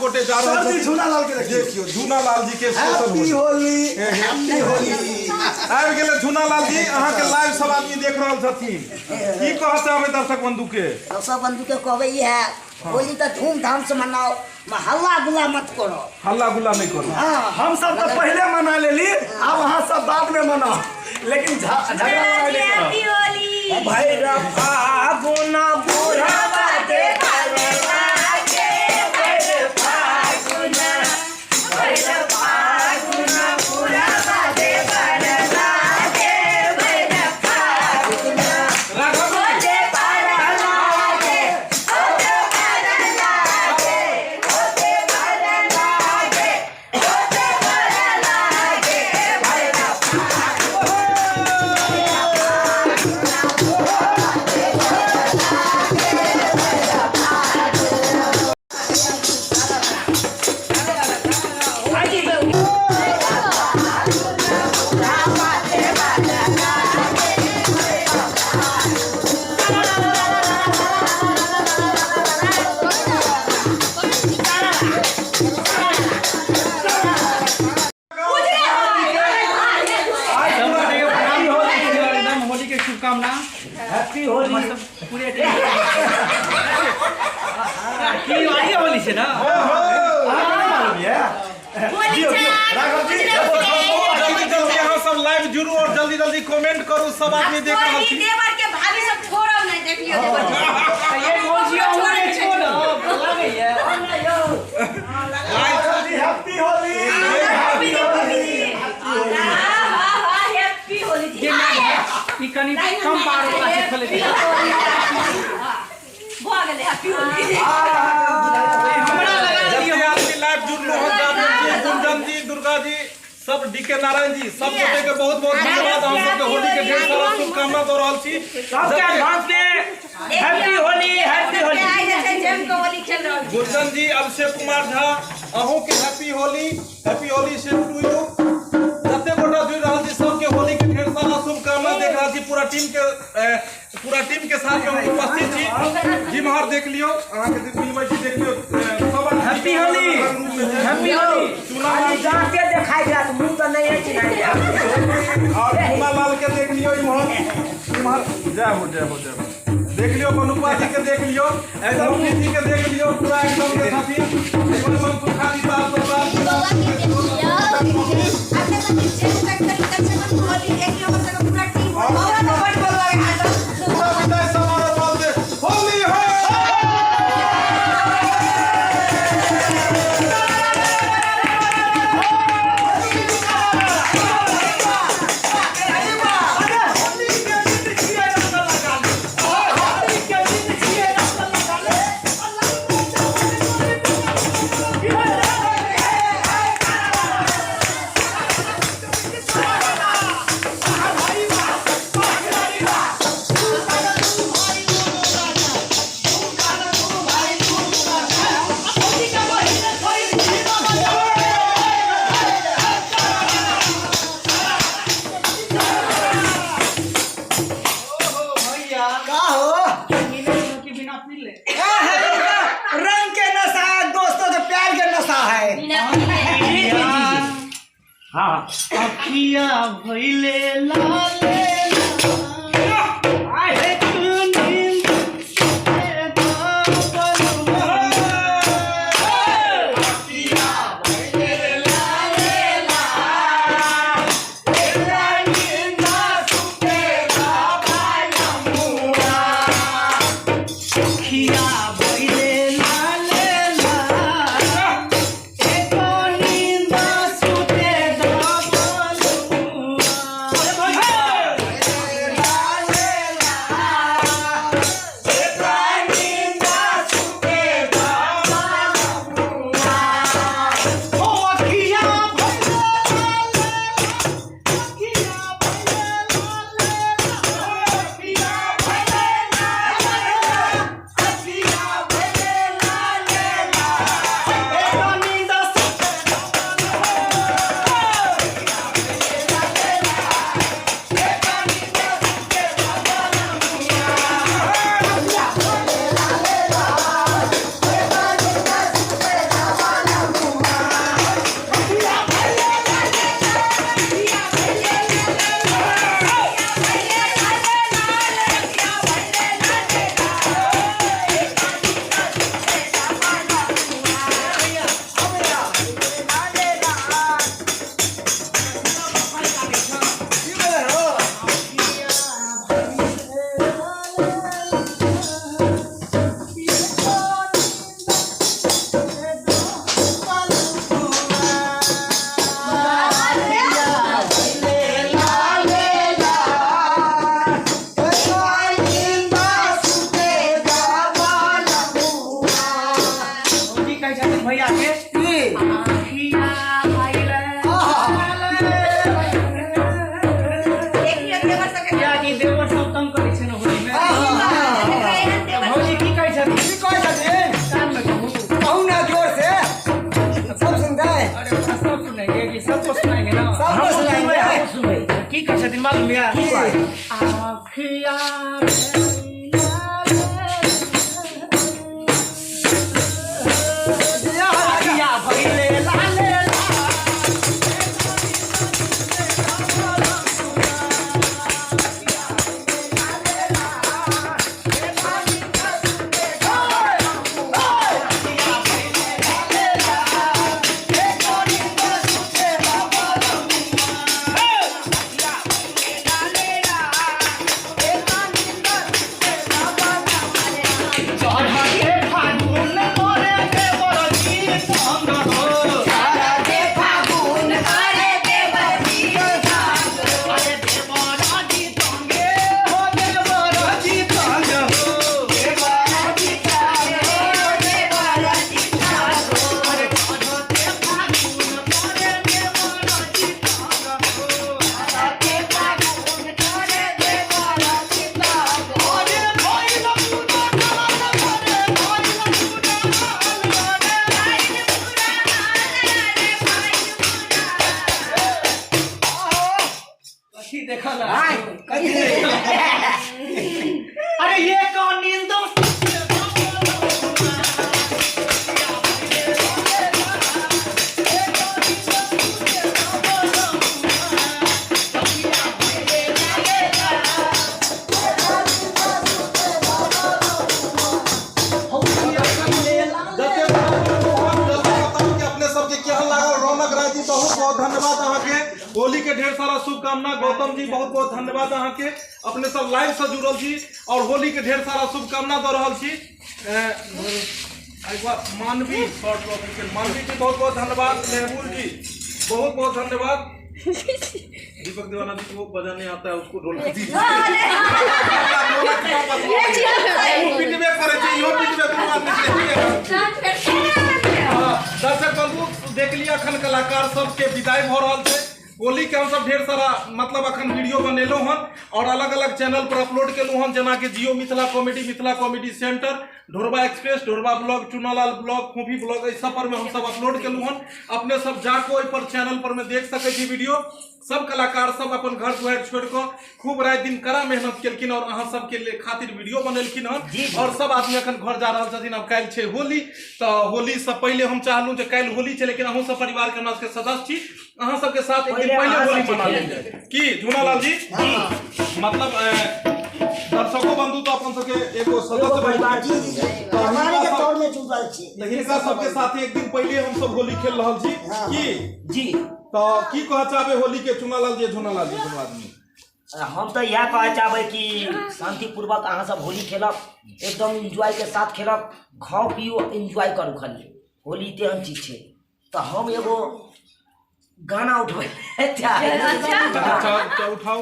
गोटे जा रहल सर जी छथिन। झूना लाल के देखियो। देखियौ झूना लाल जी के special happy Holi. Holi, happy Holi. आबि गेलै झूना लाल जी, अहाँके लाइव सब आदमी देख रहल छथिन। की कहऽ चाहबै दर्शक बंधु के? दर्शक बंधु के कहबै ई है, होली तऽ धूमधाम से मनाओ, हल्ला गुल्ला मत करो। हल्ला गुल्ला नहीं करो। हाँ। हम सब तो पहले मना लेली, अब अहाँ सब बाद में मनाओ, लेकिन झगड़ा लड़ाई नहीं करो। हैप्पी होली। भैरव फागुन बुढ़वा दे राघव जी, एकदम होली के शुभकामना। हैप्पी होली। पूरे टीम की आइए होली से ना। अहाँ के मालूम ये? दियौ, दियौ। राघव जी, जल्दी जल्दी अहाँ सब लाइव जुड़ू और जल्दी जल्दी कमेंट करू, सब आदमी देख रहल कोई छी। देवर के भाभी सब छोड़ब नहीं, देखियो देवर के। ये भौजी अहूँ के छोड़ब लागैया। राघव जी, हैप्पी होली। हैप्पी होली। हाँ हाँ हाँ, हैप्पी होली जी। जे ना ई कनि कम पार वाला से खोले दे। भऽ गेलै हैप्पी होली। हमरा लगा दियौ। जते आदमी लाइव जुड़लो हन, जादव जी, गुंजन जी, दुर्गा जी, सब डी के नारायण जी, सब गोटे के बहुत बहुत धन्यवाद। अहाँ सबके होली के ढेर सारा शुभकामना दऽ रहल छी। सबके एडवांस में हैप्पी होली, हैप्पी होली। आइ जे छै जम के होली खेल रहल छी। गुंजन जी, अभिषेक कुमार झा, अहूँ के happy Holi, happy Holi same to you. जते गोटा जुड़ रहल छी सबके होली के ढेर सारा शुभकामना। देख रहल छी पूरा टीम के, पूरा टीम के साथ हम उपस्थित छी। जिम्हर देख लियौ, अहाँके जे मिलबै छी देख लियौ, सब आदमी हैप्पी होली, हैप्पी होली। चूना लाल खाली दाँते देखाइ जायत, मुँह तऽ नहि अछि चिन्हाइ जायत। और चूना लाल के देख लियौ इम्हर, इम्हर जय हो, जय हो, जय हो। देख लियौ मनुपा जी के देख लियौ, लक्ष्मी जी के देख लियौ, पूरा एकदम के साथी इम्हर मनसुखा जी, साल सब अपने तऽ जेम कट कट कम से कम होली देखियो, हमर सबके पूरा टीम हमरा तऽ बड बोलवा के हाथ। पूरा विदाई समारोह बोलते होली है। का हो? कि बिना पी ले। रंग के नशा है, दोस्तों के प्यार के नशा है। बिना पीले। जी जी जी हाँ। अखिया भइले लाले आहे तू नींद ए बाबलुआ। अखिया भइले लाले लाल एको नींद सुते दाबलुआ। भैया के की आखिया भइले देखियो देवर सबके किया कि देवर सब तंग करै छै ने होली में एहन तऽ देवर भौजी की कहै छथिन की कहै छथिन कान में कहू कहू ना जोर से सब सुनते अरे ओकरा सब सुनेंगे कि सबको सुनाएंगे ना सबको सुनाएंगे की कहै छथिन मालूम या की? आखिया जिया राजा। आखिया भइले लाले लाल। चढ़के फागुन करे देवर जी संग हो। के फागुन करे देवर जी संग। अरे देवर जी संगे हो देवर जी संग हो। देवर जी संग हो, देवर जी संग हो। अरे चढ़के फागुन करे देवर जी संग हो। के फागुन करे देवर जी संग हो। अरे भइल पूरा हाल रे, भइल पूरा हाल रे। भाई बुरा हाल रे, भाई बुरा हाल। कथी देखल अरे ये कौन नींद जते बताउ कि अपने सबके केहन लागल रौनक राय जी बहुत बहुत धन्यवाद अहाँके होली के ढेर सारा शुभकामना गौतम जी बहुत बहुत धन्यवाद अहाँके अपने सब लाइव से जुड़ल छी और होली के ढेर सारा शुभकामना दऽ रहल छी एक बार मानवी शॉर्ट ऑफिशियल मानवी जी बहुत बहुत धन्यवाद मेहबूल जी बहुत बहुत धन्यवाद दीपक दीवाना जी को बजाने आता है उसको ढोलक दीजिए ओ पिटबे करै छै इहो पिटबे दुनू आदमी के। दर्शक बंधु देख लिया अखन कलाकार सबके विदाई भऽ रहल छै होली के हमसब ढेर सारा मतलब अखन वीडियो बनेलहुँ हन और अलग अलग चैनल पर अपलोड केलहुँ हन जेनाकि Jio Mithila comedy Mithila comedy centre Dhorba express Dhorba blog Chunalal blog Phuphi blog एहि सब पर में हमसब अपलोड केलहुँ हन अपने सब जाके ओहि पर चैनल पर में देख सकै छी वीडियो सब कलाकार सब अपन घर दुआरि छोड़ि कऽ खूब राति दिन कड़ा मेहनत केलखिन और अहाँ सबके लिए खातिर वीडियो बनेलखिन हन और सब आदमी अखन घर जा रहल छथिन अब काल्हि छै होली तऽ होली से पहिले हम चाहलहुँ जे काल्हि होली छै लेकिन अहूँ सब परिवार के हमरा सबके सदस्य छी अहाँ सबके साथ एक दिन पहिले होली मना लेल जाय की झूनालाल जी मतलब दर्शको बंधु तऽ अपन सबके एगो सदस्य परिवार बनि जी जी जी परिवार के तौर में जुड़ल छी हिनका सबके साथे एक दिन पहिले हम सब होली खेल रहल छी की जी तऽ की कहऽ चाहबै होली के चुनालाल जी झुनालाल जी दुनू आदमी हम तऽ इएह कहऽ चाहबै कि शान्तिपूर्वक अहाँ सब होली खेलब एकदम एन्जॉय के साथ खेलब खाउ पिउ एन्जॉय करू खाली होली तेहन चीज छै तऽ हम एगो गाना उठबै चाहै छी। अच्छा अच्छा उठाओ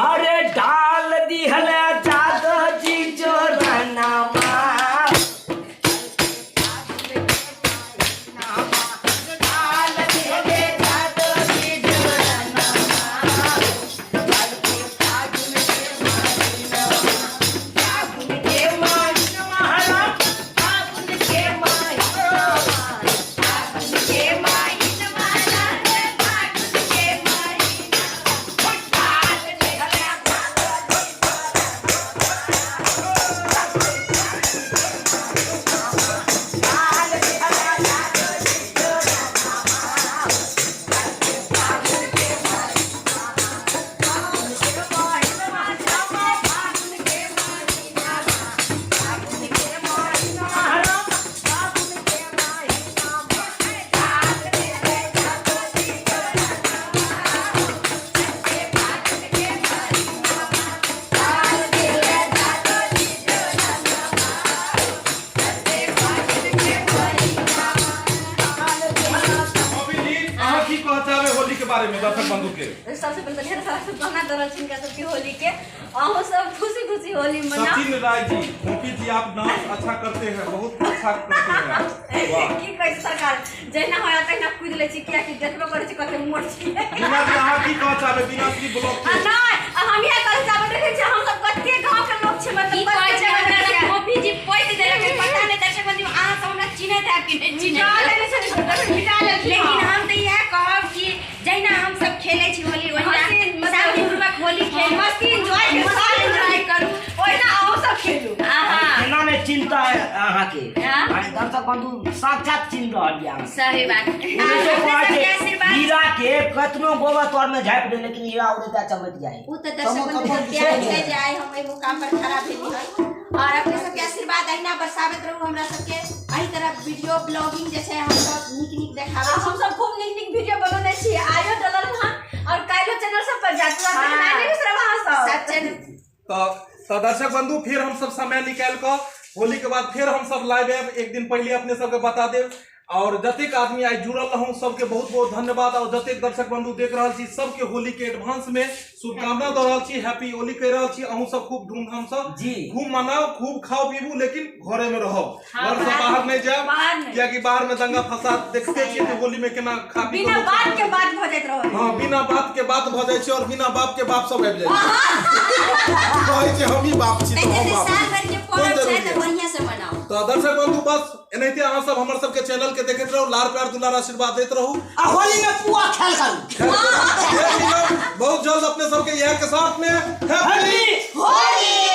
अरे डाल दिहल जादव जी जोरना के माई बारे में दर्शक बंधु के। सबसे पहले ढेर सारा शुभकामना दऽ रहल छी हिनका सबके होली के। अहूँ सब खुशी खुशी होली मनाउ। सचिन राय जी, गोपी जी आप डांस अच्छा करते हैं, बहुत अच्छा करते हैं, वाह। की कहै छै सरकार, जहिना होय तहिना कूदि लै छी, कियाकि देखबो करै छी कते मोट छी। बीना जी अहाँ की कहऽ चाहबै बीना श्री ब्लॉग आ के? नहि, आ हम इएह कहै चाहबै, देखै छियै हम सब कते गाँव के लोक छी, मतलब की कहै कते छै जगह हमरा के छियै। गोपी जी पोति देलक है, पता नहि दर्शक बंधु अहाँ सब हमरा चिन्हैत हैब कि नहि चिन्हैत मिटा हैब। लेने छलै, मिटा लेलखिन। लेकिन हम तऽ इएह कहब कि जहिना हम सब खेलै छी होली, ओहिना हँसी, मतलब शांतिपूर्वक होली खेलू, मस्ती एंजॉय के मस्ती साथ एंजॉय करू। ओहिना अहूँ सब खेलू। आहा। केना नहि चिन्ता है अहाँके? हाँ? अरे दर्शक बंधु साक्षात चिन्ह रहल यऽ अहाँके। सही बात। ओ अपने कहै सबके छै, आशीर्वाद। हीरा के कतनो गोबर तर में झाँपि दे लेकिन हीरा उड़ता चमक जाए। ओ तऽ दर्शक बंधु के प्यार छै जे आइ हम एहि मुकाम पर खड़ा भेली हन, और अपने सबके आशीर्वाद अहिना बरसाबैत रहू हमरा सबके। एहि तरह वीडियो ब्लॉगिंग जे छै हम सब नीक नीक देखाबै छी। हम सब खूब नीक नीक वीडियो बनौने छी, आइयो डलल हन और काल्हिो चैनल सब पर जायत। हाँ। नहीं बिसरब अहाँ सब। सब चैनल। तऽ दर्शक बंधु फिर हम सब समय निकालि कऽ होली के बाद फिर हम सब लाइव आयब, एक दिन पहले अपने सबके बता देब। और जतेक आदमी आइ जुड़ल रहूँ सबके बहुत बहुत धन्यवाद। और जतेक दर्शक बंधु देख रहल छी सबके होली के एडवांस में शुभकामना दऽ रहल छी, हैप्पी होली कहि रहल छी। अहूँ सब खूब धूमधाम से जी। खूब मनाउ, खूब खाओ पीबू, लेकिन घरे में रहब, हाँ, घर से बाहर बाहर नहीं जायब, बाहर नहीं। कियाकि बाहर में दंगा फसाद देखते छियै जे होली में केना खा पी बिना कऽ लोक बात के बात भऽ जाइत रहल। हाँ, बिना बात के बात भऽ जाइ छै और बिना बाप के बाप सब आबि जाइ छै, कहै छै हमही बाप छी तऽ ताहि हम बाप साल छी। भरि के कोन पर्व छै जरूरी तऽ है? बढ़िआँ से मनाउ। तऽ दर्शक बंधु बस एनाहिते अहाँ सब हमर सबके चैनल के देखैत रहू, लार प्यार दुलार आशीर्वाद दैत रहू आ होली में पुआ खेल करू। फेर मिलब बहुत जल्द अपने सबके इएह के साथ में। हैप्पी होली।